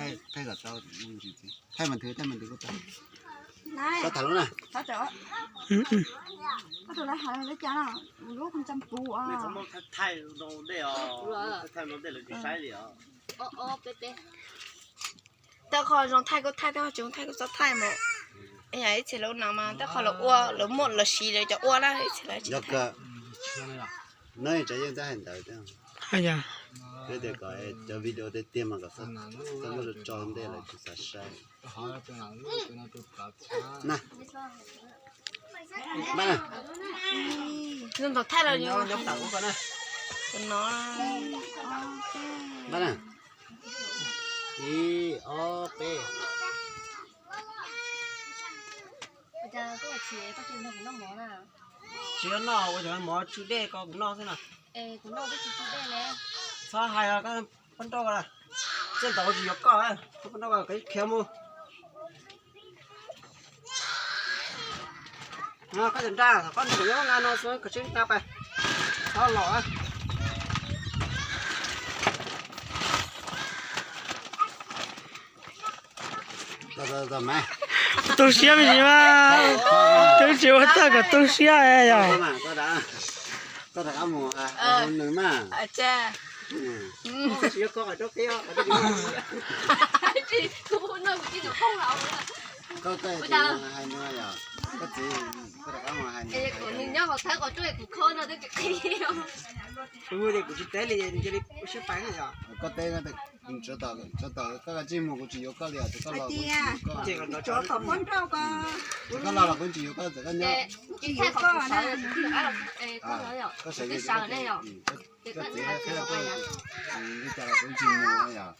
Thaij kom tau, thaij mas nthwv, thaij mas nthwv kuj tau. Koj tham lub na. Tej qho zoo thaij kuj thaij, tej qho tsis zoo thaij kuj txhob thaij mas. Yog ib txhia lub neej mas tej qho lawv ua, lawv muaj lawv siv lawv cov ua na, ib txhia lawv tsis thaij. Neb tsev yeej txawj hais ntawv thiab. Peb tias kom cov video tiag tiag mas kom txhob muab tso ntej lawv tsis xav saib. Na, npaj na. Nyob tawm ub ko na. Npaj na. Ib, ob, peb. Tsis yuav noj, ua cov mov tsw dej ko kuv noj xwb na. Txhob hais os, koj pab nrauj ko. Txij ntawd kuv tsis yuav koj, koj pab nrauj ko, koj khiav mus. Koj cov nra, koj nyob nqa no xwb, koj tsis nqa pais. Txhob los. Tu siab me ntsis mas, twb tsis ua txuj kom tu siab yom. Kuv tsis teb li, cia li siab pais na yom. Koj teb, tsov tom koj kav tsij mus, kuv tsis yuav koj li os, koj los kuv tsis yuav koj. Koj los los kuv tsis yuav koj, txawm koj nyob. Koj sawv li, koj txiv thiab koj li cas los kuv tsis mus yom.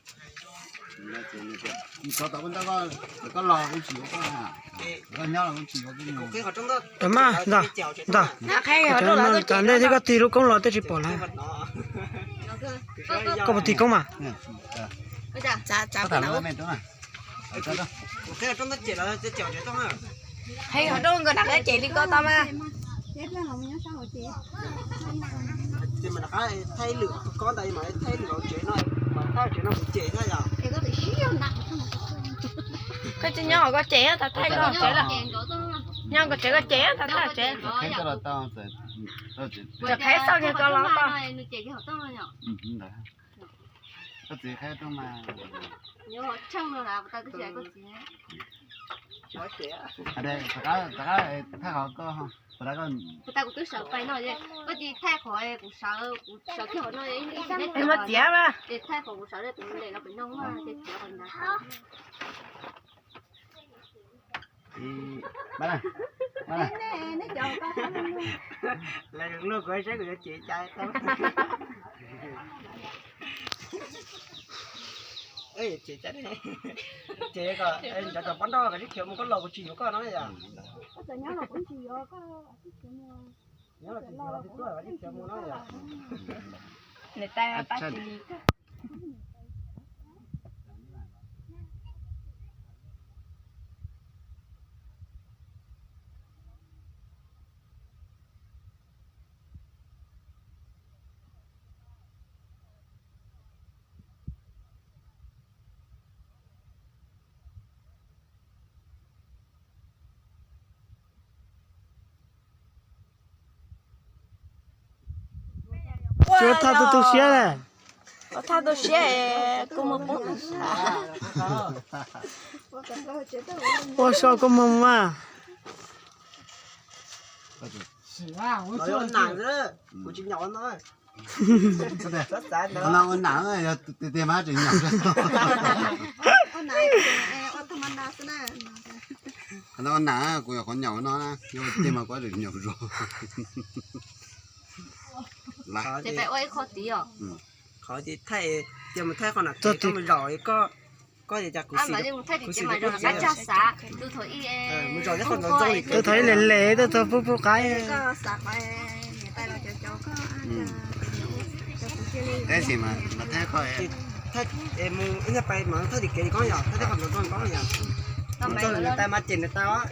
Tsov tom koj nrauj, txawm koj los kuv tsis yuav koj, txawm koj nyob los kuv tsis yuav koj. Mas ntag, ntag, tsam ntej thiab koj tig lub koob los tej tsis pom lawm. Koj puas tig koob mas? Hais ho rau nkawd nram qab cem li ko tau mas. Koj tsis nyob hauv koj cem tau thaij koj tsev lawm. Nyob koj tsev koj cem tau thaij tsev. Cov qhev xauj kiag koj los tau. Koj txiv qheb tuaj mas. Thaij qhov koj, puas tas kuv twb sawv pais no, koj cia li thaij qhov kuv sawv, kuv sawv kiag qhov no, muab txiav mas. Thaij qhov kuv sawv, kuv lem los pem no, txiav qhov ntawd. Lawv luag kuv saib kuv yuav cem cas tau. Cem cas, cem kom cov tom pob nrauj kom sib khiav mus, koj los kuv tsis yuav koj no yom. Nyob los tsis yuav, tsis tuaj los sib khiav mus no yom. Niam tais pab tis li. Tsis ua thaj tu tu siab na. Ua thaj tu siab, kua muag poob. Ua so kua muag mas. Kuv tsis nyaum no. Qhov no ua nam yog tiag tiag mas tseem nyaum. Qhov no ua nam kuv yog qhov nyaum no na, yog tiag mas kuv tseem nyaum zog. Qhov tias thaij, cia mus thaij qhov nam txog koj mus zaum, koj tias cas kuv xis, kuv xis tus thaum ib lem lem, tus thaum pub pub qaib. Tab sis mas thaij koj, mus ib nyuag pais mas thaij tim kev koob yom, thaij tej qhov ntawd koob yom. Mus txog nws tais mas cem nws tais os.